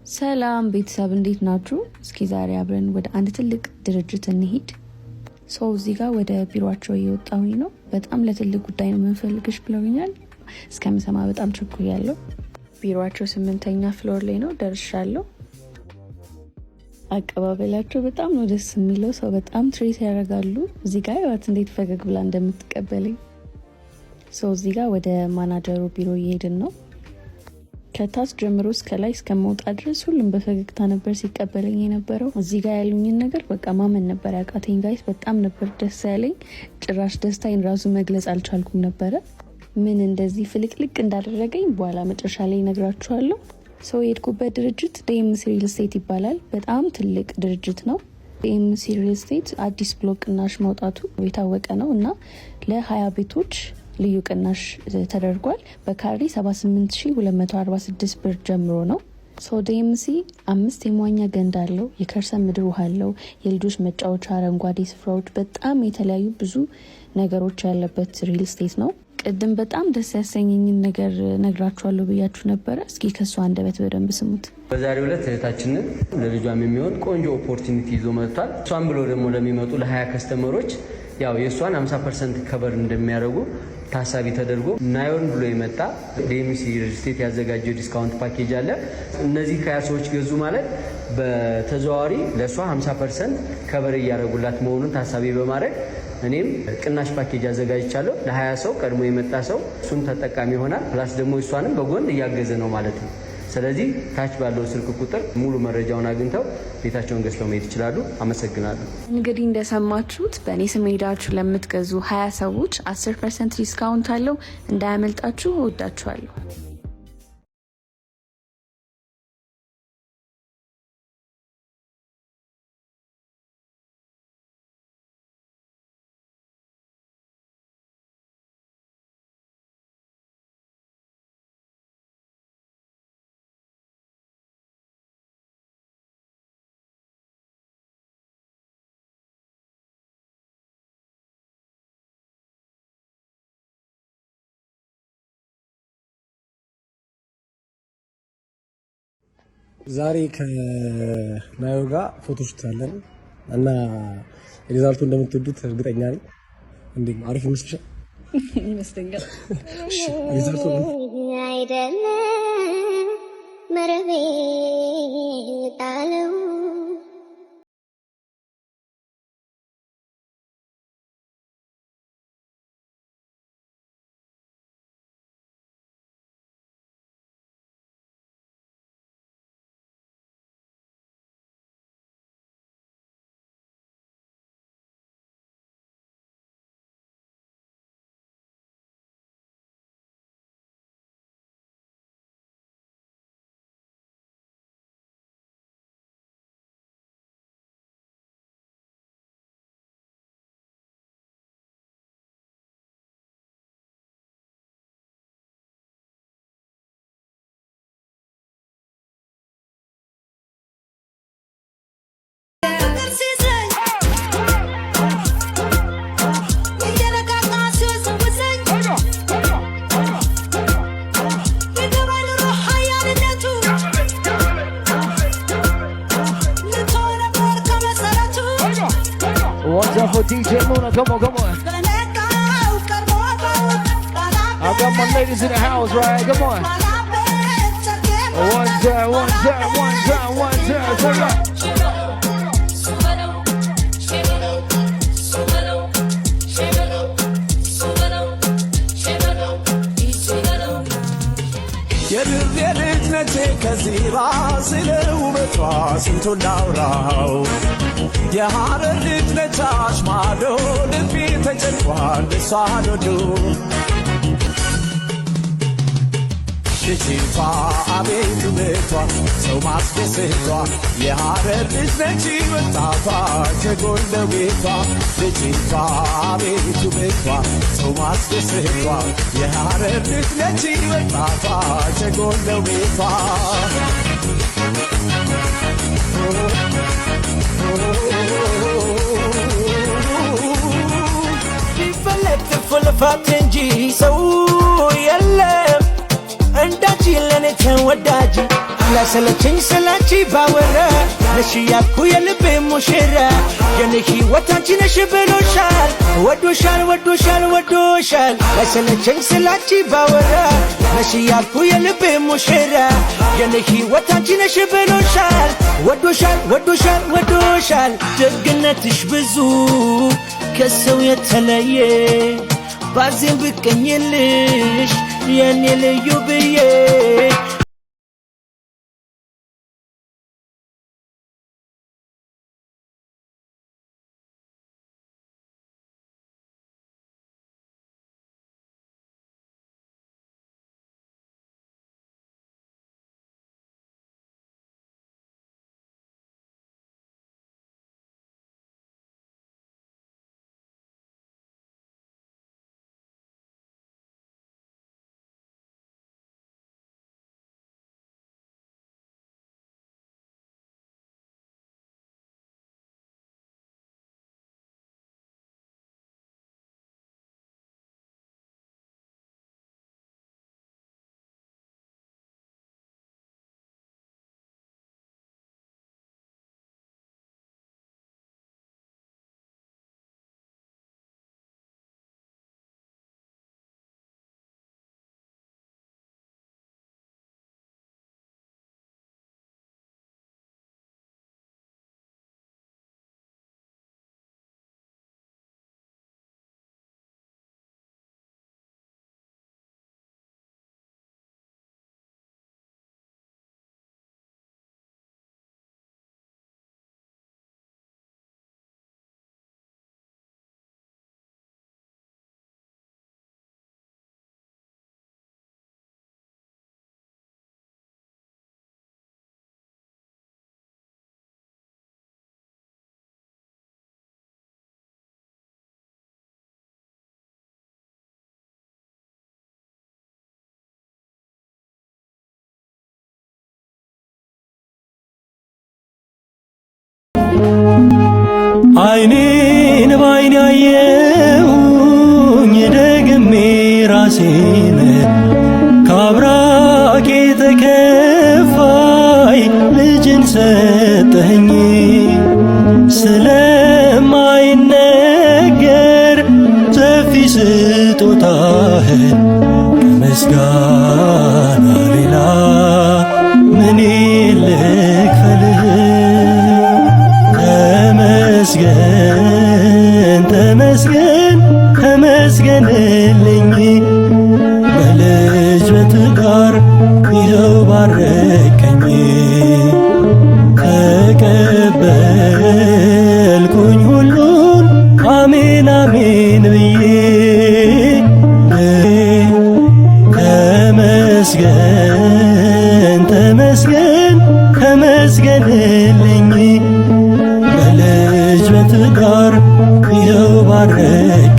ሰላም ቤተሰብ፣ እንዴት ናችሁ? እስኪ ዛሬ አብረን ወደ አንድ ትልቅ ድርጅት እንሂድ። So እዚህ ጋር ወደ ቢሮቸው እየወጣሁኝ ነው። በጣም ለትልቅ ጉዳይ ነው የምንፈልግሽ ብለውኛል። እስከምሰማ በጣም ቸኩያለሁ። ቢሮቸው ስምንተኛ floor ላይ ነው፣ ደርሻለሁ። አቀባበላቸው በጣም ነው ደስ የሚለው። ሰው በጣም treat ያደርጋሉ። እዚህ ጋር ህይወት እንዴት ፈገግ ብላ እንደምትቀበለኝ። So እዚህ ጋር ወደ ማናጀሩ ቢሮ እየሄድን ነው። ከታች ጀምሮ እስከ ላይ እስከመውጣ ድረስ ሁሉም በፈገግታ ነበር ሲቀበለኝ የነበረው። እዚህ ጋር ያሉኝን ነገር በቃ ማመን ነበር ያቃተኝ guys። በጣም ነበር ደስ ያለኝ። ጭራሽ ደስታዬን ራሱ መግለጽ አልቻልኩም ነበረ። ምን እንደዚህ ፍልቅልቅ እንዳደረገኝ በኋላ መጨረሻ ላይ እነግራችኋለሁ። So የሄድኩበት ድርጅት DMC Real Estate ይባላል። በጣም ትልቅ ድርጅት ነው። DMC Real Estate አዲስ block ቅናሽ ማውጣቱ የታወቀ ነው እና ለ20 ቤቶች ልዩ ቅናሽ ተደርጓል። በካሬ 78,246 ብር ጀምሮ ነው። So DMC አምስት የመዋኛ ገንዳ አለው፣ የከርሰ ምድር ውሃ አለው፣ የልጆች መጫወቻ፣ አረንጓዴ ስፍራዎች፣ በጣም የተለያዩ ብዙ ነገሮች ያለበት real estate ነው። ቅድም በጣም ደስ ያሰኘኝን ነገር ነግራችኋለሁ ብያችሁ ነበረ። እስኪ ከእሱ አንደበት በደንብ ስሙት። በዛሬው ዕለት እህታችንን ለልጇም የሚሆን ቆንጆ opportunity ይዞ መጥቷል። እሷን ብሎ ደግሞ ለሚመጡ ለ20 customer ኦች ያው የእሷን 50% cover እንደሚያደርጉ ታሳቢ ተደርጎ ናዮን ብሎ የመጣ DMC Real Estate ያዘጋጀው discount package አለ። እነዚህ ከ20 ሰዎች ገዙ ማለት በተዘዋዋሪ ለእሷ 50% cover እያደረጉላት መሆኑን ታሳቢ በማድረግ እኔም ቅናሽ ፓኬጅ አዘጋጅቻለሁ። ለ20 ሰው ቀድሞ የመጣ ሰው እሱን ተጠቃሚ ይሆናል። Plus ደግሞ እሷንም በጎን እያገዘ ነው ማለት ነው። ስለዚህ ታች ባለው ስልክ ቁጥር ሙሉ መረጃውን አግኝተው ቤታቸውን ገዝተው መሄድ ይችላሉ። አመሰግናለሁ። እንግዲህ እንደሰማችሁት በእኔ ስም ሄዳችሁ ለምትገዙ 20 ሰዎች 10% discount አለው። እንዳያመልጣችሁ። እወዳችኋለሁ። ዛሬ ከናዮ ጋር photoshoot አለን እና result ኡ እንደምትወዱት እርግጠኛ ነኝ። እንዴት ነው? አሪፍ ይመስልሻል? ይመስለኛል። እሺ፣ result ኡ አይደለም መረቤ ጣለው። One time for DJ Muna. Come on, come on. I got my ladies in the house, right? Come on. One time, one time, one time, one time. Turn up. የድሬ ልጅ ነቼ ከዚራ፣ ስለ ውበቷ ስንቱን ላውራው። የሐረር ልጅ ነች አሽማዶ፣ ልቤ ተጨንቋል እሷን ወዶ። ልጅቷ አቤት ውበቷ፣ ሰው ማስደሰቷ፣ የሐረር ልጅ ነች ወጣቷ ጀጎል ቤቷ። ልጅቷ አቤት ውበቷ፣ ሰው ማስደሰቷ፣ የሐረር ልጅ ነች ወጣቷ ጀጎል ቤቷ። ቢፈለግ ትርፍ ልፋት እንጂ ሰው የለም እንዳንቺ ለኔ ተወዳጅ። ላይሰለቸኝ ስላንቺ ባወራ ነሽ ያልኩ የልቤ ሙሽራ የኔ ሕይወት አንቺ ነሽ ብሎሻል ወዶሻል ወዶሻል ወዶሻል ላይሰለቸኝ ስላንቺ ባወራ ነሽ ያልኩ የልቤ ሙሽራ የኔ ሕይወት አንቺ ነሽ ብሎሻል ወዶሻል ወዶሻል ወዶሻል። ደግነትሽ ብዙ ከሰው የተለየ ባዜም ብቀኝልሽ የኔ ልዩ ብዬ። አይኔን ባይኔ አየሁኝ ደግሜ ራሴን ካብራኬ ተከፋይ ልጅን ሰጠኸኝ ስለማይነገር ሰፊ ስጦታህ ከምስጋና ሌላ ምን ልክፈልህ? ተመስገን ተመስገን ተመስገንልኝ በልጅ በትዳር ይኸው ባረከኝ ተቀበልኩኝ ሁሉን አሜን አሜን ብዬ ተመስገን ተመስገን ተመስገንልኝ በልጅ በትዳር ይኸው ባረከኝ።